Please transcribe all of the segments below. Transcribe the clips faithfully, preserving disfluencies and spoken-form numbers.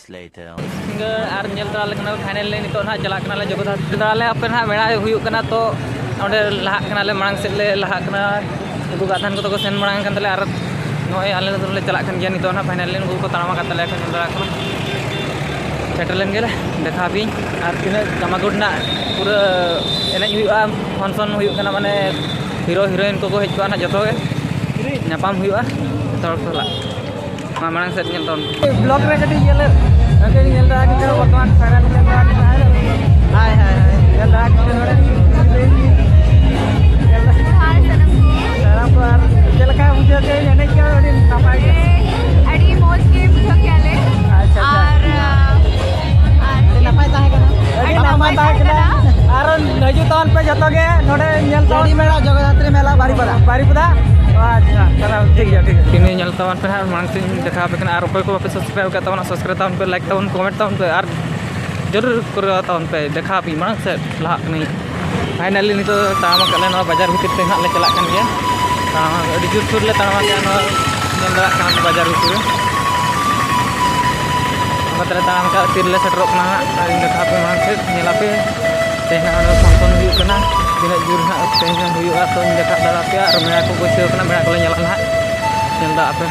Later. ᱥᱤᱸᱜᱟᱹᱲ ᱟᱨ ᱧᱮᱞ ᱛᱚᱨᱟ ᱞᱮᱠᱷᱟᱱ ᱯᱷᱟᱭᱱᱟᱞ ᱞᱮ ᱱᱤᱛᱚᱜ ᱱᱟᱦᱟᱜ ᱪᱟᱞᱟᱜ ᱠᱟᱱᱟᱞᱮ ᱡᱚᱜᱚᱫᱷᱟᱛᱨᱤ᱾ ᱛᱚᱨᱟ ᱞᱮ ᱟᱯᱮ ᱱᱟᱦᱟᱜ ᱢᱮᱞᱟ ᱦᱩᱭᱩᱜ ᱠᱟᱱᱟ, ᱛᱚ ᱚᱸᱰᱮ ᱞᱟᱦᱟᱜ ᱠᱟᱱᱟᱞᱮ, ᱢᱟᱲᱟᱝ ᱥᱮᱫ ᱞᱮ ᱞᱟᱦᱟᱜ ᱠᱟᱱᱟ᱾ ᱩᱱᱠᱩ ᱜᱟᱛᱷᱟᱱ ᱠᱚᱫᱚ ᱠᱚ ᱥᱮᱱ ᱢᱟᱲᱟᱝ ᱠᱟᱱ ᱛᱟᱞᱮᱭᱟ ᱟᱨ ᱱᱚᱜᱼᱚᱭ ᱟᱞᱮ ᱫᱚᱞᱮ ᱪᱟᱞᱟᱜ ᱠᱟᱱ ᱜᱮᱭᱟ ᱱᱤᱛᱚᱜ ᱱᱟᱦᱟᱜ ᱯᱷᱟᱭᱱᱟᱞ ᱞᱮ᱾ ᱩᱱᱠᱩ ᱠᱚ ᱛᱟᱲᱟᱢ ᱟᱠᱟᱫ ᱛᱟᱞᱮᱭᱟ ᱠᱚ, ᱧᱮᱞ ᱫᱟᱲᱮᱭᱟᱜ ᱠᱟᱱᱟ᱾ ᱥᱮᱴᱮᱨ ᱞᱮᱱ ᱜᱮᱞᱮ, ᱫᱮᱠᱷᱟᱣ ᱟᱯᱮᱭᱟᱹᱧ᱾ ᱟᱨ ᱛᱤᱱᱟᱹᱜ ᱫᱟᱢᱟᱜᱩᱰ ᱨᱮᱱᱟᱜ ᱯᱩᱨᱟᱹ ᱮᱱᱮᱡ ᱦᱩᱭᱩᱜᱼᱟ, ᱯᱷᱟᱱᱥᱚᱱ ᱦᱩᱭᱩᱜ ᱠᱟᱱᱟ, ᱢᱟᱱᱮ ᱦᱤᱨᱳ ᱦᱤᱨᱳᱭᱤᱱ ᱠᱚᱠᱚ ᱦᱮᱡ ᱠᱚᱜᱼᱟ ᱱᱟᱦᱟᱜ, ᱡᱚᱛᱚ ᱜᱮ ᱧᱟᱯᱟᱢ ᱦᱩᱭᱩᱜᱼᱟ ᱡᱚᱛᱚ ᱦᱚᱲ ᱠᱚ ᱥᱟᱞᱟᱜ᱾ ᱢᱟ ᱢᱟᱲᱟᱝ ᱥᱮᱫ ᱧᱮᱞ ᱛᱟᱵᱚᱱ ᱯᱮ᱾ ᱵᱞᱚᱜ ᱨᱮ ᱠᱟᱹᱴᱤᱡ ᱧᱮᱞ, ᱠᱟᱹᱴᱤᱡ ᱧᱮᱞ ᱫᱟᱲᱮᱭᱟᱜ ᱠᱟᱱᱟ, ᱵᱚᱨᱛᱚᱢᱟᱱ ᱯᱷᱟᱭᱱᱟᱞ ᱧᱮᱞ ᱫᱟᱲᱮᱭᱟᱜ ᱠᱟᱱᱟ᱾ ᱦᱟᱭ, ᱦᱟᱭ, ᱦᱟᱭ᱾ ᱧᱮᱞ ᱫᱟᱲᱮᱭᱟᱜ ᱠᱟᱱᱟ ᱱᱚᱰᱮ᱾ ᱧᱮᱞ ᱫᱟᱲᱮᱭᱟᱜ ᱠᱟᱱᱟ᱾ ᱟᱨ ᱪᱮᱫ ᱞᱮᱠᱟ ᱵᱩᱡᱷᱟᱹᱣ ᱠᱮᱫ ᱮᱱᱮᱡ ᱠᱚ? ᱟᱹᱰᱤ ᱱᱟᱯᱟᱭ ᱜᱮ᱾ ᱟᱹᱰᱤ ᱢᱚᱡᱽ ᱜᱮ ᱵᱩᱡᱷᱟᱹᱣ ᱠᱮᱫᱼᱟ ᱞᱮ᱾ ᱟᱪᱪᱷᱟ, ᱟᱪᱪᱷᱟ᱾ ᱟᱨ, ᱟᱨ ᱟᱹᱰᱤ ᱱᱟᱯᱟᱭ ᱛᱟᱦᱮᱸ ᱠᱟᱱᱟ᱾ ᱟᱹᱰᱤ ᱱᱟᱯᱟᱭ ᱛᱟᱦᱮᱸ ᱠᱟᱱᱟ᱾ ᱟᱨ ᱦᱤᱡᱩᱜ ᱛᱟᱵᱚᱱ ᱯᱮ ᱡᱚᱛᱚ ᱜᱮ ᱱᱚᱰᱮ ᱧᱮᱞ ᱛᱟᱵᱚᱱ᱾ ᱡᱟᱹᱲᱤ ᱢᱮᱞᱟ, ᱡᱚᱜᱚᱫᱷᱟᱛᱨᱤ ᱢᱮᱞᱟ, ᱵᱟᱨᱤᱯᱟᱫᱟ᱾ ᱵᱟᱨᱤᱯᱟᱫᱟ? ᱟᱪᱪᱷᱟ, ᱛᱟᱦᱚᱞᱮ ᱴᱷᱤᱠ ᱜᱮᱭᱟ, ᱴᱷᱤᱠ ᱜᱮᱭᱟ᱾ ᱤᱱᱟᱹ ᱧᱮᱞ ᱛᱟᱵᱚᱱ ᱯᱮ ᱦᱟᱸᱜ, ᱢᱟᱲᱟᱝ ᱥᱮᱫ ᱤᱧ ᱫᱮᱠᱷᱟᱣ ᱟᱯᱮ ᱠᱟᱱᱟ᱾ ᱟᱨ ᱚᱠᱚᱭ ᱠᱚ ᱵᱟᱯᱮ subscribe ᱟᱠᱟᱫ ᱛᱟᱵᱚᱱᱟ, subscribe ᱛᱟᱵᱚᱱ ᱯᱮ, like ᱛᱟᱵᱚᱱ, comment ᱛᱟᱵᱚᱱ ᱯᱮ, ᱟᱨ ᱡᱟᱹᱨᱩᱲ ᱠᱚᱨᱟᱣ ᱛᱟᱵᱚᱱ ᱯᱮ᱾ ᱫᱮᱠᱷᱟᱣ ᱟᱯᱮ ᱢᱟᱲᱟᱝ ᱥᱮᱫ ᱞᱟᱦᱟᱜ ᱠᱟᱹᱱᱟᱹᱧ᱾ Finally ᱱᱤᱛᱚᱜ ᱫᱚ ᱛᱟᱲᱟᱢ ᱟᱠᱟᱫ ᱞᱮ ᱱᱚᱣᱟ ᱵᱟᱡᱟᱨ ᱵᱷᱤᱛᱤᱨ ᱛᱮ ᱦᱟᱸᱜ ᱞᱮ ᱪᱟᱞᱟᱜ ᱠᱟᱱ ᱜᱮᱭᱟ᱾ ᱛᱟᱲᱟᱢ ᱟᱹᱰᱤ ᱡᱳᱨ ᱥᱳᱨ ᱞᱮ ᱛᱟᱲᱟᱢ ᱟᱠᱟᱫᱼᱟ, ᱱᱚᱣᱟ ᱧᱮᱞ ᱫᱟᱲᱮᱭᱟᱜ ᱠᱟᱱᱟ ᱵᱟᱡᱟᱨ ᱵᱷᱤᱛᱤᱨ ᱨᱮ᱾ ᱚᱱᱠᱟ ᱛᱮᱞᱮ ᱛᱟᱲᱟᱢ ᱟᱠᱟᱫ, ᱛᱤ ᱨᱮᱞᱮ ᱥᱮᱴᱮᱨᱚᱜ ᱠᱟᱱᱟ ᱦᱟᱸᱜ᱾ ᱟᱨ ᱤᱧ ᱫᱮᱠᱷᱟᱣ ᱟᱯᱮ ᱢᱟᱲᱟᱝ ᱥᱮᱫ, ᱧᱮᱞ ᱟᱯᱮ᱾ ᱛᱮᱦᱮᱧ ᱦᱟᱸᱜ ᱱᱚᱰᱮ function ᱦᱩᱭᱩᱜ ᱠᱟᱱᱟ, ᱛᱤᱱᱟᱹᱜ ᱡᱳᱨ ᱦᱟᱸᱜ ᱛᱮᱦᱮᱧ ᱦᱚᱸ ᱦᱩᱭᱩᱜᱼᱟ, ᱛᱚᱧ ᱫᱮᱠᱷᱟᱣ ᱫᱟᱲᱮ ᱟᱯᱮᱭᱟ᱾ ᱟᱨ ᱢᱮᱞᱟ ᱠᱚ ᱵᱟᱹᱭᱥᱟᱹᱣ ᱠᱟᱱᱟ, ᱢᱮᱞᱟ ᱠᱚᱞᱮ ᱧᱮᱞᱟ ᱱᱟᱦᱟᱜ, ᱧᱮᱞ ᱫᱟ ᱟᱯᱮ᱾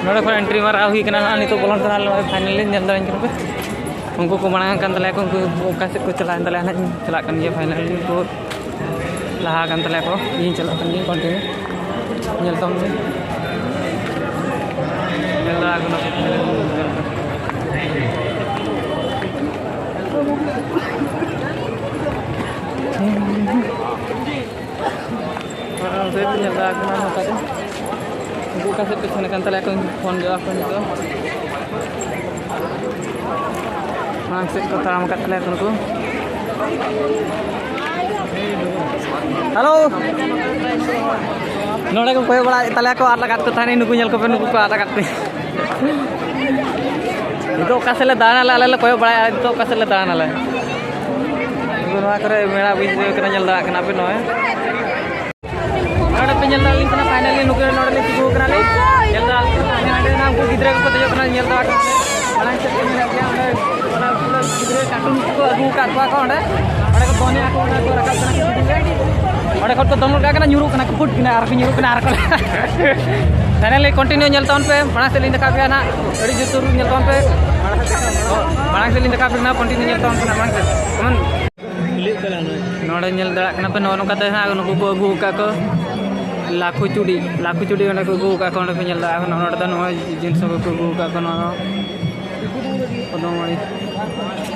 ᱱᱚᱰᱮ ᱠᱷᱚᱱ entry ᱢᱟᱨᱟᱣ ᱦᱩᱭ ᱠᱟᱱᱟ ᱦᱟᱸᱜ, ᱱᱤᱛᱚᱜ ᱵᱚᱞᱚᱱ ᱠᱟᱱᱟ ᱞᱮ᱾ ᱱᱚᱜᱼᱚᱭ finally ᱧᱮᱞ ᱫᱟᱲᱮᱭᱟᱜ ᱠᱟᱱᱟ ᱯᱮ, ᱩᱱᱠᱩ ᱠᱚ ᱢᱟᱲᱟᱝ ᱟᱠᱟᱱ ᱛᱟᱞᱮᱭᱟ ᱠᱚ, ᱩᱱᱠᱩ ᱚᱠᱟ ᱥᱮᱫ ᱠᱚ ᱪᱟᱞᱟᱣᱮᱱ ᱛᱟᱞᱮᱭᱟ ᱦᱟᱸᱜ, ᱤᱧ ᱪᱟᱞᱟᱜ ᱠᱟᱱ ᱜᱮᱭᱟ finally᱾ ᱩᱱᱠᱩ ᱞᱟᱦᱟ ᱟᱠᱟᱱ ᱛᱟᱞᱮᱭᱟ ᱠᱚ, ᱤᱧ ᱪᱟᱞᱟᱜ ᱠᱟᱱ ᱜᱤᱭᱟᱹᱧ continue᱾ ᱧᱮᱞ ᱛᱟᱵᱚᱱ ᱯᱮ, ᱧᱮᱞ ᱫᱟᱲᱮᱭᱟᱜ ᱠᱟᱱᱟ ᱯᱮ᱾ ᱚᱱᱟ ᱥᱮᱫ ᱧᱮᱞ ᱫᱟᱲᱮᱭᱟᱜ ᱠᱟᱱᱟ ᱱᱚᱝᱠᱟ ᱛᱮ᱾ ᱩᱱᱠᱩ ᱚᱠᱟ ᱥᱮᱫ ᱠᱚ ᱥᱮᱱ ᱟᱠᱟᱱ ᱛᱟᱞᱮᱭᱟ ᱠᱚ, ᱯᱷᱳᱱ ᱡᱚᱜᱼᱟ ᱠᱚ ᱱᱤᱛᱚᱜ᱾ ᱢᱟᱲᱟᱝ ᱥᱮᱫ ᱠᱚ ᱛᱟᱲᱟᱢ ᱟᱠᱟᱫ ᱛᱟᱞᱮᱭᱟ ᱱᱩᱠᱩ᱾ ᱦᱮᱞᱳ, ᱱᱚᱰᱮ ᱠᱚ ᱠᱚᱭᱚᱜ ᱵᱟᱲᱟᱭᱮᱫ ᱛᱟᱞᱮᱭᱟ ᱠᱚ, ᱟᱫ ᱟᱠᱟᱫ ᱠᱚ ᱛᱟᱦᱮᱱᱟ ᱱᱩᱠᱩ, ᱧᱮᱞ ᱠᱚᱯᱮ, ᱱᱩᱠᱩ ᱠᱚ ᱟᱫ ᱟᱠᱟᱫ ᱠᱚ᱾ ᱱᱤᱛᱚᱜ ᱚᱠᱟ ᱥᱮᱫ ᱞᱮ ᱫᱟᱬᱟᱱᱟᱞᱮ, ᱟᱞᱮ ᱞᱮ ᱠᱚᱭᱚᱜ ᱵᱟᱲᱟᱭᱟ, ᱱᱤᱛᱚᱜ ᱚᱠᱟ ᱥᱮᱫ ᱞᱮ ᱫᱟᱬᱟᱱᱟᱞᱮ᱾ ᱱᱚᱣᱟ ᱠᱚᱨᱮ ᱢᱮᱞᱟ ᱵᱟᱹᱭᱥᱟᱹᱣ ᱠᱟᱱᱟ, ᱧᱮᱞ ᱫᱟᱲᱮᱭᱟᱜ ᱠᱟᱱᱟ ᱯᱮ ᱱᱚᱜᱼᱚᱭ᱾ ᱱᱚᱰᱮ ᱯᱮ ᱧᱮᱞ ᱫᱟᱲᱮᱭᱟᱜ ᱠᱟᱱᱟ, finally ᱱᱩᱠᱩ ᱱᱚᱰᱮ ᱞᱮ ᱛᱤᱸᱜᱩ ᱟᱠᱟᱱᱟ ᱞᱮ᱾ ᱧᱮᱞ ᱫᱟᱲᱮᱭᱟᱜ ᱠᱟᱱᱟ ᱯᱮ, ᱦᱟᱸᱰᱮ ᱱᱟᱜ ᱩᱱᱠᱩ ᱜᱤᱫᱽᱨᱟᱹ ᱠᱚᱠᱚ ᱫᱮᱡᱚᱜ ᱠᱟᱱᱟ, ᱧᱮᱞ ᱫᱟᱲᱮᱭᱟᱜ ᱠᱟᱱᱟ ᱯᱮ᱾ ᱢᱟᱲᱟᱝ ᱥᱮᱫ ᱠᱚ ᱢᱮᱱᱟᱜ ᱜᱮᱭᱟ, ᱚᱸᱰᱮ ᱚᱱᱟ ᱯᱩᱨᱟᱹ ᱜᱤᱫᱽᱨᱟᱹ cartoon ᱠᱚ ᱟᱹᱜᱩ ᱟᱠᱟᱫ ᱠᱚᱣᱟ ᱠᱚ ᱚᱸᱰᱮ᱾ ᱚᱸᱰᱮ ᱠᱚ ᱫᱚᱱᱮᱜᱼᱟ ᱠᱚ, ᱚᱸᱰᱮ ᱠᱚ ᱨᱟᱠᱟᱵ ᱠᱟᱱᱟ ᱠᱚ ᱜᱤᱫᱽᱨᱟᱹ᱾ ᱚᱸᱰᱮ ᱠᱷᱚᱱ ᱠᱚ ᱫᱚᱱ ᱜᱚᱫ ᱠᱟᱜ ᱠᱟᱱᱟ, ᱧᱩᱨᱩᱜ ᱠᱟᱱᱟ ᱠᱚ, ᱠᱩᱴ ᱠᱟᱱᱟ, ᱟᱨ ᱠᱚ ᱧᱩᱨᱩᱜ ᱠᱟᱱᱟ, ᱟᱨ ᱠᱚ finally continue ᱧᱮᱞ ᱛᱟᱵᱚᱱ ᱯᱮ, ᱢᱟᱲᱟᱝ ᱥᱮᱫ ᱞᱤᱧ ᱫᱮᱠᱷᱟᱣ ᱯᱮᱭᱟ ᱱᱟᱦᱟᱜ, ᱟᱹᱰᱤ ᱡᱳᱨ ᱥᱩᱨ ᱧᱮᱞ ᱛᱟᱵᱚᱱ ᱯᱮ᱾ ᱢᱟᱲᱟᱝ ᱥᱮᱫ ᱞᱤᱧ ᱫᱮᱠᱷᱟᱣ ᱯᱮ ᱠᱟᱱᱟ, continue ᱧᱮᱞ ᱛᱟᱵᱚᱱ ᱯᱮ ᱱᱟᱦᱟᱜ ᱢᱟᱲᱟᱝ ᱥᱮᱫ᱾ ᱠᱟᱢᱚᱱ᱾ ᱱᱚᱰᱮ ᱧᱮᱞ ᱫᱟᱲᱮᱭᱟᱜ ᱠᱟᱱᱟ ᱯᱮ, ᱱᱚᱜᱼᱚ ᱱᱚᱝᱠᱟ ᱛᱮ ᱦᱟᱸᱜ ᱱᱩᱠᱩ ᱠᱚ ᱟᱹᱜᱩ ᱟᱠᱟᱫ ᱠᱚ ᱞᱟᱠᱷᱩ ᱪᱩᱲᱤ, ᱞᱟᱠᱷᱩ ᱪᱩᱲᱤ ᱚᱸᱰᱮ ᱠᱚ ᱟᱹᱜᱩ ᱟᱠᱟᱫ ᱠᱚ, ᱚᱸᱰᱮ ᱯᱮ ᱧᱮᱞ ᱫᱟᱲᱮᱭᱟᱜ ᱠᱟᱱᱟ᱾ ᱱᱚᱰᱮ ᱫᱚ ᱱᱚᱜᱼᱚᱭ ᱡᱤᱱᱤᱥ ᱠᱚ ᱠᱚ ᱟᱹᱜᱩ ᱟᱠᱟᱫ ᱠᱚ, ᱱᱚᱣᱟ ᱫᱚ ᱠᱚᱫᱚᱢ ᱟᱹᱲᱤ᱾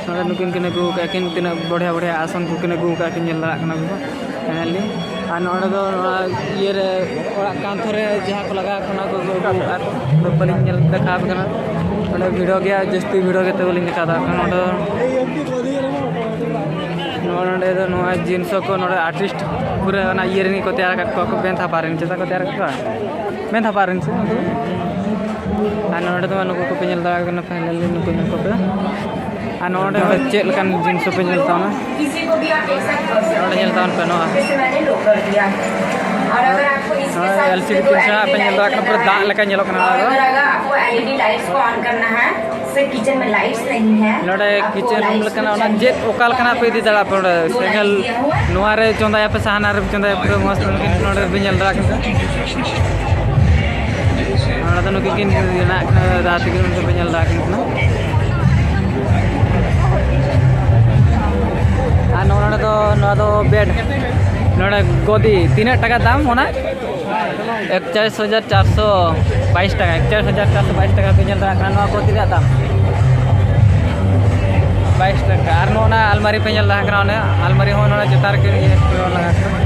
ᱱᱚᱰᱮ ᱱᱩᱠᱤᱱ ᱠᱤᱱ ᱟᱹᱜᱩ ᱟᱠᱟᱫ ᱠᱤᱱ, ᱛᱤᱱᱟᱹᱜ ᱵᱚᱲᱦᱭᱟ ᱵᱚᱲᱦᱭᱟ ᱟᱥᱚᱱ ᱠᱚ ᱠᱤᱱ ᱟᱹᱜᱩ ᱟᱠᱟᱫ ᱠᱤᱱ, ᱧᱮᱞ ᱫᱟᱲᱮᱭᱟᱜ ᱠᱟᱱᱟ ᱯᱮ᱾ Finally, ᱟᱨ ᱱᱚᱰᱮ ᱫᱚ ᱱᱚᱣᱟ ᱤᱭᱟᱹ ᱨᱮ ᱚᱲᱟᱜ ᱠᱟᱱᱛᱷ ᱨᱮ ᱡᱟᱦᱟᱸ ᱠᱚ ᱞᱟᱜᱟᱣ ᱠᱟᱱᱟ ᱠᱚ, ᱠᱚ ᱟᱹᱜᱩ ᱟᱠᱟᱫ ᱠᱚ, ᱵᱟᱹᱞᱤᱧ ᱧᱮᱞ ᱫᱮᱠᱷᱟᱣ ᱟᱯᱮ ᱠᱟᱱᱟ᱾ ᱱᱚᱰᱮ ᱵᱷᱤᱲᱚ ᱜᱮᱭᱟ, ᱡᱟᱹᱥᱛᱤ ᱵᱷᱤᱲᱚ ᱜᱮᱛᱮ ᱵᱟᱹᱞᱤᱧ ᱫᱮᱠᱷᱟᱣ ᱫᱟᱲᱮᱭᱟᱜ ᱠᱟᱱᱟ᱾ ᱱᱚᱰᱮ ᱫᱚ ᱱᱚᱣᱟ, ᱱᱚᱰᱮ ᱫᱚ ᱱᱚᱣᱟ ᱡᱤᱱᱤᱥ ᱠᱚ ᱱᱚᱰᱮ artist ᱯᱩᱨᱟᱹ ᱚᱱᱟ ᱤᱭᱟᱹ ᱨᱮᱱ ᱠᱚ ᱛᱮᱭᱟᱨ ᱟᱠᱟᱫ ᱠᱚᱣᱟ, ᱠᱚ ᱵᱮᱱᱛᱷᱟ ᱯᱟᱨᱮᱱ ᱪᱮᱫᱟᱜ ᱠᱚ ᱛᱮᱭᱟᱨ ᱟᱠᱟᱫ ᱠᱚᱣᱟ, ᱵᱮᱱᱛᱷᱟ ᱯᱟᱨᱮᱱ ᱥᱮ᱾ ᱟᱨ ᱱᱚᱰᱮ ᱫᱚ ᱱᱩᱠᱩ ᱠᱚᱯᱮ ᱧᱮᱞ ᱫᱟᱲᱮᱭᱟᱜ ᱠᱟᱱᱟ, finally ᱱᱩᱠᱩ ᱧᱮᱞ ᱠᱚᱯᱮ᱾ ᱟᱨ ᱱᱚᱰᱮ ᱦᱚᱸ ᱪᱮᱫ ᱞᱮᱠᱟᱱ ᱡᱤᱱᱤᱥ ᱯᱮ ᱧᱮᱞ ᱛᱟᱵᱚᱱᱟ? ᱱᱚᱰᱮ ᱧᱮᱞ ᱛᱟᱵᱚᱱ ᱯᱮ ᱱᱚᱣᱟ᱾ ᱱᱚᱣᱟ LCD ᱛᱤᱱ ᱥᱮᱬᱟ ᱯᱮ ᱧᱮᱞ ᱫᱟᱲᱮᱭᱟᱜ ᱠᱟᱱᱟ, ᱯᱩᱨᱟᱹ ᱫᱟᱜ ᱞᱮᱠᱟ ᱧᱮᱞᱚᱜ ᱠᱟᱱᱟ ᱱᱚᱣᱟ ᱫᱚ᱾ अगर आपको एलईडी लाइट्स को ऑन करना है, सिर्फ किचन में लाइट्स नहीं है, ᱱᱚᱰᱮ ᱠᱤᱪᱮᱱ ᱨᱩᱢ ᱞᱮᱠᱟᱱᱟᱜ ᱚᱱᱟ ᱪᱮᱫ ᱚᱠᱟ ᱞᱮᱠᱟᱱᱟᱜ ᱯᱮ ᱤᱫᱤ ᱫᱟᱲᱮᱭᱟᱜᱼᱟ ᱯᱮ ᱱᱚᱰᱮ? ᱥᱮᱸᱜᱮᱞ ᱱᱚᱣᱟ ᱨᱮ ᱪᱚᱸᱫᱟᱭᱟᱯᱮ ᱥᱮ ᱦᱟᱱᱟ ᱨᱮᱯᱮ ᱪᱚᱸᱫᱟᱭᱟ, ᱯᱩᱨᱟᱹ ᱢᱚᱡᱽ ᱱᱚᱰᱮ ᱯᱮ ᱧᱮᱞ ᱫᱟᱲᱮᱭᱟᱜ ᱠᱟᱱᱟ᱾ ᱱᱚᱰᱮ ᱫᱚ ᱱᱩᱠᱤᱱ ᱠᱤᱱ ᱵᱮᱱᱟᱜ ᱠᱟᱱᱟ, ᱫᱟᱫᱟ ᱛᱟᱹᱠᱤᱱ ᱩᱱᱠᱤᱱ ᱯᱮ ᱧᱮᱞ ᱫᱟᱲᱮᱭᱟᱜ ᱠᱟᱱᱟ᱾ ᱟᱨ ᱱᱚᱜᱼᱚ ᱱᱚᱰᱮ ᱫᱚ, ᱱᱚᱣᱟ ᱫᱚ ᱵᱮᱰ, ᱱᱚᱰᱮ ᱜᱚᱫᱤ ᱛᱤᱱᱟᱹᱜ ᱴᱟᱠᱟ ᱫᱟᱢ ᱚᱱᱟ? ᱮᱠᱪᱟᱞᱤᱥ ᱦᱟᱡᱟᱨ ᱪᱟᱨᱥᱚ ᱵᱟᱭᱤᱥ ᱴᱟᱠᱟ, ᱮᱠᱪᱟᱞᱤᱥ ᱦᱟᱡᱟᱨ ᱪᱟᱨᱥᱚ ᱵᱟᱭᱤᱥ ᱴᱟᱠᱟ ᱯᱮ ᱧᱮᱞ ᱫᱟᱲᱮᱭᱟᱜ ᱠᱟᱱᱟ᱾ ᱱᱚᱣᱟ ᱠᱚ ᱛᱤᱱᱟᱹᱜ ᱫᱟᱢ? ᱵᱟᱭᱤᱥ ᱴᱟᱠᱟ᱾ ᱟᱨ ᱱᱚᱜᱼᱚ ᱱᱟ ᱟᱞᱢᱟᱨᱤ ᱯᱮ ᱧᱮᱞ ᱫᱟᱲᱮᱭᱟᱜ ᱠᱟᱱᱟ, ᱚᱱᱮ ᱟᱞᱢᱟᱨᱤ ᱦᱚᱸ ᱱᱚᱰᱮ ᱪᱮᱛᱟᱱ ᱨᱮ ᱠᱤᱱ ᱤᱭᱟᱹ ᱠᱚ ᱞᱟᱜᱟᱣ ᱠᱟᱱᱟ᱾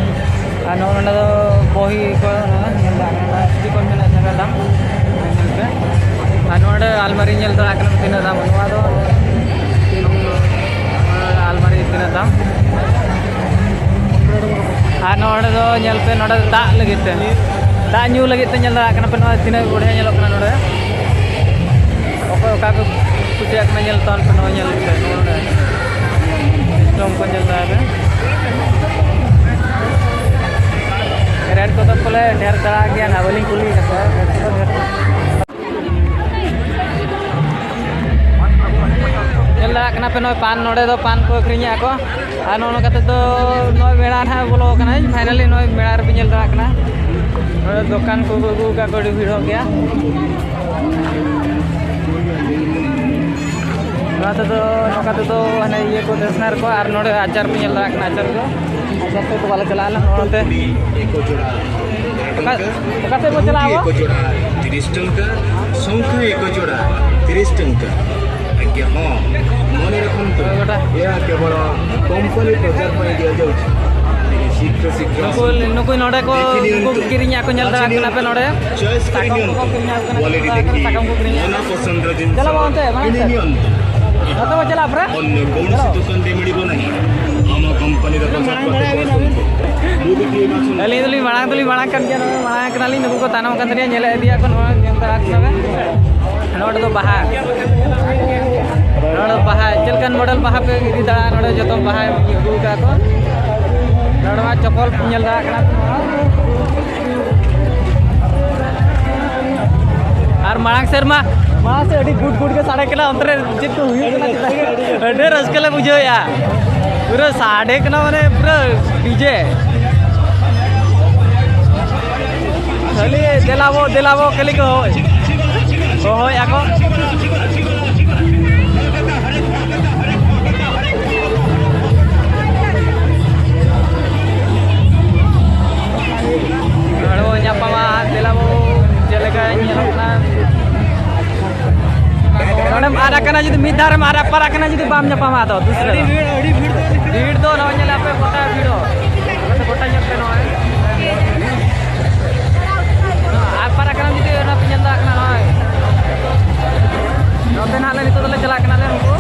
ᱟᱨ ᱱᱚᱜᱼᱚ ᱱᱚᱰᱮ ᱫᱚ ᱵᱚᱦᱤ ᱠᱚ ᱱᱚᱣᱟ ᱧᱮᱞ ᱫᱟᱲᱮᱭᱟᱜ ᱠᱟᱱᱟ, ᱥᱴᱤᱠᱚᱨ ᱢᱮᱱᱟᱜᱼᱟ ᱡᱟᱦᱟᱸ ᱫᱟᱢ ᱧᱮᱞ ᱯᱮ᱾ ᱟᱨ ᱱᱚᱰᱮ ᱟᱞᱢᱟᱨᱤ ᱧᱮᱞ ᱫᱟᱲᱮᱭᱟᱜ ᱠᱟᱱᱟ ᱛᱤᱱᱟᱹᱜ ᱫᱟᱢ, ᱱᱚᱣᱟ ᱫᱚ ᱛᱤᱱ ᱛᱤᱱᱟᱹᱜ ᱫᱟᱢ? ᱟᱨ ᱱᱚᱰᱮ ᱫᱚ ᱧᱮᱞ ᱯᱮ, ᱱᱚᱰᱮ ᱫᱚ ᱫᱟᱜ ᱞᱟᱹᱜᱤᱫ ᱛᱮ, ᱫᱟᱜ ᱧᱩ ᱞᱟᱹᱜᱤᱫ ᱛᱮ ᱧᱮᱞ ᱫᱟᱲᱮᱭᱟᱜ ᱠᱟᱱᱟ ᱯᱮ, ᱱᱚᱣᱟ ᱛᱤᱱᱟᱹᱜ ᱵᱚᱲᱦᱮ ᱧᱮᱞᱚᱜ ᱠᱟᱱᱟ ᱱᱚᱰᱮ᱾ ᱚᱠᱚᱭ ᱚᱠᱟ ᱠᱚ ᱠᱩᱥᱤᱭᱟᱜ ᱠᱟᱱᱟ, ᱧᱮᱞ ᱛᱟᱵᱚᱱ ᱯᱮ, ᱱᱚᱣᱟ ᱧᱮᱞ ᱯᱮ, ᱱᱚᱰᱮ ᱡᱚᱢ ᱠᱚ ᱧᱮᱞ ᱫᱟᱲᱮᱭᱟᱜ ᱯᱮ᱾ ᱨᱮᱴ ᱠᱚᱫᱚ ᱯᱟᱞᱮ ᱰᱷᱮᱨ ᱫᱷᱟᱨᱟ ᱜᱮᱭᱟ ᱱᱟᱜ, ᱵᱟᱹᱞᱤᱧ ᱠᱩᱞᱤ ᱠᱟᱫ ᱠᱚᱣᱟ, ᱨᱮᱴ ᱠᱚᱫᱚ ᱰᱷᱮᱨ᱾ ᱧᱮᱞ ᱫᱟᱲᱮᱭᱟᱜ ᱠᱟᱱᱟ ᱯᱮ, ᱱᱚᱜᱼᱚᱭ ᱯᱟᱱ, ᱱᱚᱰᱮ ᱫᱚ ᱯᱟᱱ ᱠᱚ ᱟᱹᱠᱷᱨᱤᱧᱮᱫᱼᱟ ᱠᱚ᱾ ᱟᱨ ᱱᱚᱜᱼᱚ ᱱᱚᱝᱠᱟ ᱛᱮᱫᱚ ᱱᱚᱜᱼᱚᱭ ᱢᱮᱞᱟ ᱱᱟᱦᱟᱜ ᱵᱚᱞᱚ ᱟᱠᱟᱱᱟ᱾ ᱯᱷᱟᱭᱱᱟᱞᱤ ᱱᱚᱜᱼᱚᱭ ᱢᱮᱞᱟ ᱨᱮᱯᱮ ᱧᱮᱞ ᱫᱟᱲᱮᱭᱟᱜ ᱠᱟᱱᱟ, ᱱᱚᱰᱮ ᱫᱚᱠᱟᱱ ᱠᱚ ᱟᱹᱜᱩ ᱟᱠᱟᱫ ᱠᱚ, ᱟᱹᱰᱤ ᱵᱷᱤᱲᱚᱜ ᱜᱮᱭᱟ᱾ ᱱᱚᱣᱟ ᱛᱮᱫᱚ, ᱱᱚᱝᱠᱟ ᱛᱮᱫᱚ ᱦᱟᱱᱮ ᱤᱭᱟᱹ ᱠᱚ, ᱫᱟᱹᱥᱱᱟᱨ ᱠᱚ, ᱟᱨ ᱱᱚᱰᱮ ᱟᱪᱟᱨ ᱯᱮ ᱧᱮᱞ ᱫᱟᱲᱮᱭᱟᱜ ᱠᱟᱱᱟ, ᱟᱪᱟᱨ ᱠᱚ᱾ ᱟᱪᱟᱨ ᱛᱮᱫᱚ ᱵᱟᱞᱮ ᱪᱟᱞᱟᱜᱼᱟ ᱱᱚᱜᱼᱚ ᱱᱚᱛᱮ᱾ ᱚᱠᱟ, ᱚᱠᱟ ᱥᱮᱫ ᱵᱚ ᱪᱟᱞᱟᱜᱼᱟ ᱟᱵᱚ? ଏକ ଯୋଡ଼ା ତିରିଶ ଟଙ୍କା, ଶଙ୍ଖ ଏକ ଯୋଡ଼ା ତିରିଶ ଟଙ୍କା। ଆଜ୍ଞା, ହଁ, ମନେ ରଖନ୍ତୁ, ଏହା କେବଳ କମ୍ପାନୀ ପ୍ରଚାର ପାଇଁ ଦିଆଯାଉଛି। ଶୀଘ୍ର ଶୀଘ୍ର ᱱᱩᱠᱩ, ᱱᱩᱠᱩ ᱱᱚᱰᱮ ᱠᱚ, ᱱᱩᱠᱩ ᱠᱚ ᱠᱤᱨᱤᱧᱟ ᱠᱚ, ᱧᱮᱞ ᱫᱟᱲᱮᱭᱟᱜ ᱠᱟᱱᱟ ᱯᱮ ᱱᱚᱰᱮ᱾ ᱪᱚᱭᱮᱥ ᱠᱚ ᱥᱟᱠᱟᱢ ᱠᱚᱠᱚ ᱠᱤᱨᱤᱧᱟ ᱠᱚ, ᱧᱮᱞ ᱫᱟᱲᱮᱭᱟᱜ ᱠᱟᱱᱟ ᱯᱮ ᱱᱚᱰᱮ᱾ ᱥᱟᱠᱟᱢ ᱠᱚ ᱠᱤᱨᱤᱧᱟ᱾ ᱪᱟᱞᱟᱜ ᱵᱚᱱ ᱚᱱᱛᱮ, ᱢᱟᱲᱟᱝ ᱥᱮᱫ᱾ ᱱᱚᱛᱮ ᱵᱚᱱ ᱪᱟᱞᱟᱜᱼᱟ ᱯᱩᱨᱟᱹ᱾ ᱪᱟᱞᱟᱜ᱾ ᱟᱹᱞᱤᱧ ᱫᱚᱞᱤᱧ ᱢᱟᱲᱟᱝ ᱫᱚᱞᱤᱧ ᱢᱟᱲᱟᱝ ᱠᱟᱱ ᱜᱮᱭᱟ, ᱱᱚᱜᱼᱚᱭ ᱢᱟᱲᱟᱝ ᱠᱟᱱᱟᱞᱤᱧ, ᱱᱩᱠᱩ ᱠᱚ ᱛᱟᱭᱱᱚᱢ ᱠᱟᱱ ᱛᱟᱞᱤᱧᱟ, ᱧᱮᱞ ᱤᱫᱤᱭᱟ ᱠᱚ, ᱱᱚᱣᱟ ᱧᱮᱞ ᱫᱟᱲᱮᱭᱟᱜ ᱠᱟᱱᱟ ᱵᱮᱱ᱾ ᱱᱚᱰᱮ ᱫᱚ ᱵᱟᱦᱟ, ᱱᱚᱰᱮ ᱫᱚ ᱵᱟᱦᱟ, ᱪᱮᱫ ᱞᱮᱠᱟᱱ ᱢᱚᱰᱮᱞ ᱵᱟᱦᱟ ᱯᱮ ᱤᱫᱤ ᱫᱟᱲᱮᱭᱟᱜᱼᱟ, ᱱᱚᱰᱮ ᱡᱚᱛᱚ ᱵᱟᱦᱟ ᱟᱹᱜᱩ ᱠᱟᱜᱼᱟ ᱠᱚ᱾ ᱱᱚᱰᱮ ᱢᱟ ᱪᱚᱯᱚᱞ ᱧᱮᱞ ᱫᱟᱲᱮᱭᱟᱜ ᱠᱟᱱᱟ᱾ ᱟᱨ ᱢᱟᱲᱟᱝ ᱥᱮᱨᱢᱟ, ᱢᱟᱲᱟᱝ ᱥᱮᱫ ᱟᱹᱰᱤ ᱜᱩᱰ ᱜᱩᱰ ᱜᱮ ᱥᱟᱰᱮ ᱠᱟᱱᱟ, ᱚᱱᱛᱮ ᱨᱮ ᱪᱮᱫ ᱠᱚ ᱦᱩᱭᱩᱜ ᱠᱟᱱᱟ, ᱪᱮᱫᱟᱜ ᱟᱹᱰᱤ ᱨᱟᱹᱥᱠᱟᱹ ᱞᱮ ᱵᱩᱡᱷᱟᱹᱣᱮᱫᱼᱟ᱾ ᱯᱩᱨᱟᱹ ᱥᱟᱰᱮ ᱠᱟᱱᱟ, ᱢᱟᱱᱮ ᱯᱩᱨᱟᱹ ᱰᱤᱡᱮ᱾ ᱠᱷᱟᱹᱞᱤ ᱫᱮᱞᱟᱵᱚ, ᱫᱮᱞᱟᱵᱚ, ᱠᱷᱟᱹᱞᱤ ᱠᱚ ᱦᱚᱦᱚᱭ, ᱦᱚᱦᱚᱭᱮᱫᱼᱟ ᱠᱚ᱾ ᱱᱚᱰᱮ ᱵᱚ ᱧᱟᱯᱟᱢᱟ, ᱫᱮᱞᱟ ᱵᱚ, ᱪᱮᱫ ᱞᱮᱠᱟ ᱧᱮᱞᱚᱜ ᱠᱟᱱᱟ᱾ ᱱᱚᱰᱮᱢ ᱟᱫ ᱟᱠᱟᱱᱟ, ᱡᱩᱫᱤ ᱢᱤᱫ ᱫᱷᱟᱣ ᱨᱮᱢ ᱟᱫ ᱯᱟᱨ ᱟᱠᱟᱱᱟ, ᱡᱩᱫᱤ ᱵᱟᱢ ᱧᱟᱯᱟᱢᱟ, ᱟᱫᱚ ᱫᱩᱥᱨᱟᱹ ᱫᱚ᱾ ᱵᱷᱤᱲ ᱫᱚ ᱱᱚᱜᱼᱚᱭ ᱧᱮᱞ ᱟᱯᱮ, ᱜᱚᱴᱟ ᱵᱷᱤᱲᱚᱜ᱾ ᱜᱚᱴᱟ ᱧᱮᱞ ᱯᱮ ᱱᱚᱜᱼᱚᱭ᱾ ᱟᱫ ᱯᱟᱨ ᱟᱠᱟᱱᱟ, ᱡᱩᱫᱤ ᱚᱱᱟ ᱯᱮ ᱧᱮᱞ ᱫᱟᱲᱮᱭᱟᱜ ᱠᱟᱱᱟ, ᱱᱚᱜᱼᱚᱭ᱾ ᱱᱚᱛᱮ ᱱᱟᱦᱟᱜ ᱞᱮ, ᱱᱤᱛᱚᱜ ᱫᱚᱞᱮ ᱪᱟᱞᱟᱜ ᱠᱟᱱᱟᱞᱮ, ᱩᱱᱠᱩ᱾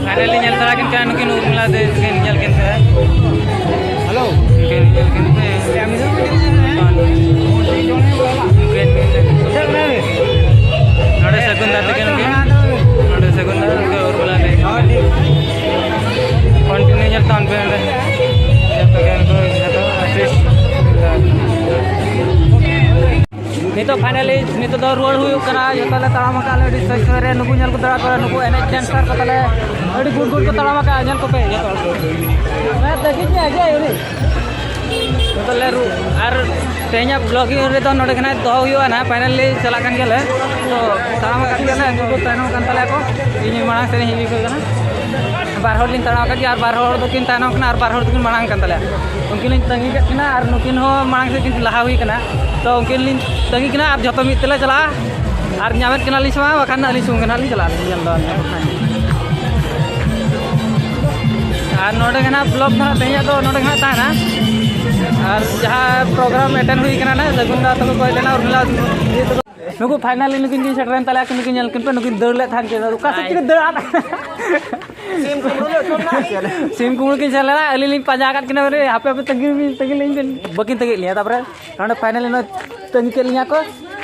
ᱯᱷᱟᱭᱱᱟᱞᱤ ᱧᱮᱞ ᱛᱟᱨᱟ ᱠᱤᱱ ᱠᱟᱱᱟ ᱱᱩᱠᱤᱱ ᱩᱨᱢᱤᱞᱟ ᱫᱮ ᱛᱟᱹᱠᱤᱱ ᱧᱮᱞ ᱠᱤᱱ ᱯᱮ᱾ ᱦᱮᱞᱳ᱾ ᱱᱩᱠᱤᱱ ᱧᱮᱞ ᱠᱤᱱ ᱯᱮ᱾ ᱱᱩᱠᱤᱱ ᱧᱮᱞ ᱠᱤᱱ ᱯᱮ᱾ ᱱᱚᱰᱮ ᱥᱟᱹᱜᱩᱱ ᱫᱟ ᱛᱟᱹᱠᱤᱱ ᱱᱩᱠᱤᱱ᱾ ᱱᱚᱰᱮ ᱥᱟᱹᱜᱩᱱ ᱫᱟ, ᱱᱚᱰᱮ ᱩᱨᱢᱤᱞᱟ ᱫᱮ᱾ ᱠᱚᱱᱴᱤᱱᱤᱭᱩ ᱧᱮᱞ ᱛᱟᱵᱚᱱ ᱯᱮ ᱱᱚᱰᱮ᱾ ᱡᱚᱛᱚ ᱜᱮ ᱩᱱᱠᱩ ᱡᱚᱛᱚ ᱟᱨᱴᱤᱥᱴ᱾ ᱱᱤᱛᱚᱜ ᱯᱷᱟᱭᱱᱟᱞᱤ ᱱᱤᱛᱚᱜ ᱫᱚ ᱨᱩᱣᱟᱹᱲ ᱦᱩᱭᱩᱜ ᱠᱟᱱᱟ᱾ ᱡᱚᱛᱚ ᱞᱮ ᱛᱟᱲᱟᱢ ᱟᱠᱟᱫ ᱞᱮ ᱟᱹᱰᱤ ᱥᱚᱡᱽ ᱥᱚᱡᱽ ᱨᱮ᱾ ᱱᱩᱠᱩ ᱧᱮᱞ ᱠᱚ ᱫᱟᱲᱟ ᱠᱚᱣᱟ, ᱱᱩᱠᱩ ᱮᱱᱮᱡ ᱰᱮᱱᱥᱟᱨ ᱠᱚ ᱛᱟᱞᱮ ᱟᱹᱰᱤ ᱜᱩᱰ ᱜᱩᱰ ᱠᱚ ᱛᱟᱲᱟᱢ ᱟᱠᱟᱫᱼᱟ᱾ ᱧᱮᱞ ᱠᱚᱯᱮ ᱡᱚᱛᱚ ᱦᱚᱲ ᱠᱚ᱾ ᱦᱮᱸ, ᱫᱮᱠᱷᱤᱡ ᱢᱮ, ᱟᱡ ᱩᱱᱤ᱾ ᱱᱤᱛᱚᱜ ᱞᱮ ᱨᱩ-, ᱟᱨ ᱛᱮᱦᱮᱧᱟᱜ ᱵᱞᱚᱜᱤᱝ ᱨᱮᱫᱚ ᱱᱚᱰᱮ ᱜᱮ ᱱᱟᱦᱟᱜ ᱫᱚᱦᱚ ᱦᱩᱭᱩᱜᱼᱟ ᱱᱟᱦᱟᱜ᱾ ᱯᱷᱟᱭᱱᱟᱞᱤ ᱪᱟᱞᱟᱜ ᱠᱟᱱ ᱜᱮᱭᱟᱞᱮ᱾ ᱛᱚ, ᱛᱟᱲᱟᱢ ᱟᱠᱟᱫ ᱜᱮᱭᱟᱞᱮ, ᱩᱱᱠᱩ ᱠᱚ ᱛᱟᱭᱱᱚᱢ ᱟᱠᱟᱱ ᱛᱟᱞᱮᱭᱟ ᱠᱚ᱾ ᱤᱧ ᱢᱟᱲᱟᱝ ᱥᱮᱫ ᱤᱧ ᱦᱤᱡᱩᱜ ᱠᱟᱱᱟ᱾ ᱵᱟᱨ ᱦᱚᱲ ᱞᱤᱧ ᱛᱟᱲᱟᱢ ᱟᱠᱟᱫ ᱜᱮᱭᱟ ᱟᱨ ᱵᱟᱨ ᱦᱚᱲ ᱫᱚᱠᱤᱱ ᱛᱟᱭᱱᱚᱢ ᱠᱟᱱᱟ ᱟᱨ ᱵᱟᱨ ᱦᱚᱲ ᱫᱚᱠᱤᱱ ᱢᱟᱲᱟᱝ ᱟᱠᱟᱱ ᱛᱟᱞᱮᱭᱟ᱾ ᱩᱱᱠᱤᱱ ᱞᱤᱧ ᱛᱟᱺᱜᱤ ᱠᱟᱜ ᱠᱤᱱᱟ ᱟᱨ ᱱᱩᱠᱤᱱ ᱦᱚᱸ ᱢᱟᱲᱟᱝ ᱥᱮᱫ ᱠᱤᱱ ᱞᱟᱦᱟ ᱦᱩᱭ ᱠᱟᱱᱟ᱾ ᱛᱚ, ᱩᱱᱠᱤᱱ ᱞᱤᱧ ᱛᱟᱺᱜᱤ ᱠᱤᱱᱟ ᱟᱨ ᱡᱚᱛᱚ ᱢᱤᱫ ᱛᱮᱞᱮ ᱪᱟᱞᱟᱜᱼᱟ᱾ ᱟᱨ ᱧᱟᱢᱮᱫ ᱠᱤᱱᱟᱞᱤᱧ ᱥᱮ ᱵᱟᱝ, ᱵᱟᱠᱷᱟᱱ ᱟᱹᱞᱤᱧ ᱥᱩᱢᱩᱝ ᱜᱮ ᱱᱟᱦᱟᱜ ᱞᱤᱧ ᱪᱟᱞᱟᱜᱼᱟ, ᱧᱮᱞ ᱫᱚ ᱟᱹᱞᱤᱧ ᱫᱚ᱾ ᱟᱨ ᱱᱚᱰᱮ ᱜᱮ ᱱᱟᱦᱟᱜ ᱵᱞᱚᱜ ᱫᱚ ᱱᱟᱦᱟᱜ ᱛᱮᱦᱮᱧᱟᱜ ᱫᱚ ᱱᱚᱰᱮ ᱜᱮ ᱱᱟᱦᱟᱜ ᱛᱟᱦᱮᱱᱟ᱾ ᱟᱨ ᱡᱟᱦᱟᱸ ᱯᱨᱳᱜᱨᱟᱢ ᱮᱴᱮᱱᱰ ᱦᱩᱭ ᱠᱟᱱᱟ ᱱᱟᱦᱟᱜ, ᱥᱟᱹᱜᱩᱱ ᱫᱟ ᱛᱟᱠᱚ ᱠᱚ ᱦᱮᱡ ᱞᱮᱱᱟ, ᱩᱨᱢᱤᱞᱟ ᱤᱭᱟᱹ ᱛᱟᱠᱚ᱾ ᱱᱩᱠᱩ ᱯᱷᱟᱭᱱᱟᱞᱤ ᱱᱩᱠᱤᱱ ᱠᱤᱱ ᱥᱮᱴᱮᱨᱮᱱ ᱛᱟᱞᱮᱭᱟ, ᱱᱩᱠᱤᱱ ᱧᱮᱞ ᱠᱤᱱ ᱯᱮ, ᱱᱩᱠᱤᱱ ᱫᱟᱹᱲ ᱞᱮᱫ ᱛᱟᱦᱮᱱ ᱠᱤᱱ, ᱚᱠᱟ ᱥᱮᱫ ᱪᱚᱠᱤᱱ ᱫᱟᱹᱲ ᱟᱫ᱾ ᱥᱤᱢ ᱠᱩᱢᱵᱽᱲᱩ ᱞᱮ ᱥᱚᱨ ᱱᱟ ᱪᱮᱫ? ᱥᱤᱢ ᱠᱩᱢᱵᱽᱲᱩ ᱠᱤᱱ ᱥᱮᱱ ᱞᱮᱱᱟ, ᱟᱹᱞᱤᱧ ᱞᱤᱧ ᱯᱟᱸᱡᱟ ᱟᱠᱟᱫ ᱠᱤᱱᱟ, ᱵᱚᱞᱮ ᱦᱟᱯᱮ ᱦᱟᱯᱮ ᱛᱟᱺᱜᱤ ᱵᱤᱱ, ᱛᱟᱺᱜᱤ ᱞᱤᱧ ᱵᱤᱱ, ᱵᱟᱹᱠᱤᱱ ᱛᱟᱺᱜᱤᱭᱮᱫ ᱞᱤᱧᱟ᱾ ᱛᱟᱨᱯᱚᱨᱮ ᱱᱚᱰᱮ ᱯᱷᱟᱭᱱᱟᱞᱤ ᱱᱚᱜᱼᱚᱭ ᱛᱟᱺᱜᱤ ᱠᱮᱫ ᱞᱤᱧᱟ ᱠᱚ,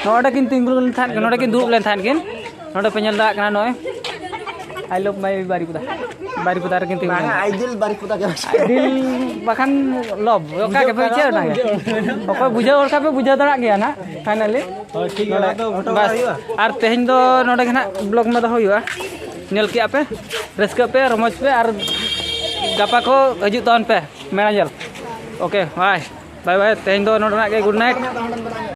ᱱᱚᱰᱮ ᱠᱤᱱ ᱛᱤᱸᱜᱩ ᱞᱮᱱ ᱛᱟᱦᱮᱸᱫ ᱠᱤᱱ, ᱱᱚᱰᱮ ᱠᱤᱱ ᱫᱩᱲᱩᱵ ᱞᱮᱱ ᱛᱟᱦᱮᱸᱫ ᱠᱤᱱ᱾ ᱱᱚᱰᱮ ᱯᱮ ᱧᱮᱞ ᱫᱟᱲᱮᱭᱟᱜ ᱠᱟᱱᱟ, ᱱᱚᱜᱼᱚᱭ I love my ᱵᱟᱨᱤᱯᱚᱫᱟ, ᱵᱟᱨᱤᱯᱚᱫᱟ ᱨᱮᱠᱤᱱ ᱛᱤᱸᱜᱩ ᱵᱟᱝᱟ, ᱞᱮᱱᱟ᱾ I deal ᱵᱟᱨᱤᱯᱚᱫᱟ ᱜᱮ ᱵᱟᱝ᱾ I deal ᱵᱟᱠᱷᱟᱱ love, ᱚᱠᱟ ᱜᱮ ᱵᱩᱡᱷᱟᱹᱣ ᱯᱮ ᱠᱟᱱᱟ, ᱤᱪᱟᱹᱜ ᱚᱱᱟ ᱜᱮ᱾ ᱵᱩᱡᱷᱟᱹᱣ ᱠᱟᱱᱟ᱾ ᱚᱠᱚᱭ ᱵᱩᱡᱷᱟᱹᱣ ᱦᱚᱲ ᱠᱷᱟᱱ ᱯᱮ ᱵᱩᱡᱷᱟᱹᱣ ᱫᱟᱲᱮᱭᱟᱜ ᱜᱮᱭᱟ ᱱᱟᱜ, finally᱾ ᱦᱳᱭ, ᱴᱷᱤᱠ ᱜᱮᱭᱟ, ᱱᱚᱰᱮ ᱚᱱᱟ ᱫᱚ ᱜᱷᱚᱴᱚᱱ ᱵᱟᱥ᱾ ᱦᱩᱭᱩᱜᱼᱟ᱾ ᱟᱨ ᱛᱮᱦᱮᱧ ᱫᱚ ᱱᱚᱰᱮ ᱜᱮ ᱱᱟᱜ ᱵᱞᱚᱜ ᱢᱟ ᱫᱚᱦᱚ ᱦᱩᱭᱩᱜᱼᱟ᱾ ᱧᱮᱞ ᱠᱮᱜᱼᱟ ᱯᱮ, ᱨᱟᱹᱥᱠᱟᱹᱜ ᱯᱮ, ᱨᱚᱢᱚᱡᱽ ᱯᱮ, ᱟᱨ ᱜᱟᱯᱟ ᱠᱚ ᱦᱤᱡᱩᱜ ᱛᱟᱵᱚᱱ ᱯᱮ ᱢᱮᱞᱟ ᱧᱮᱞ᱾ ᱳᱠᱮ, ᱵᱟᱭ ᱵᱟᱭ ᱵᱟᱭ᱾ ᱛᱮᱦᱮᱧ ᱫᱚ ᱱᱚᱰᱮᱱᱟᱜ ᱜᱮ, ᱜᱩᱰ ᱱᱟᱭᱤᱴ᱾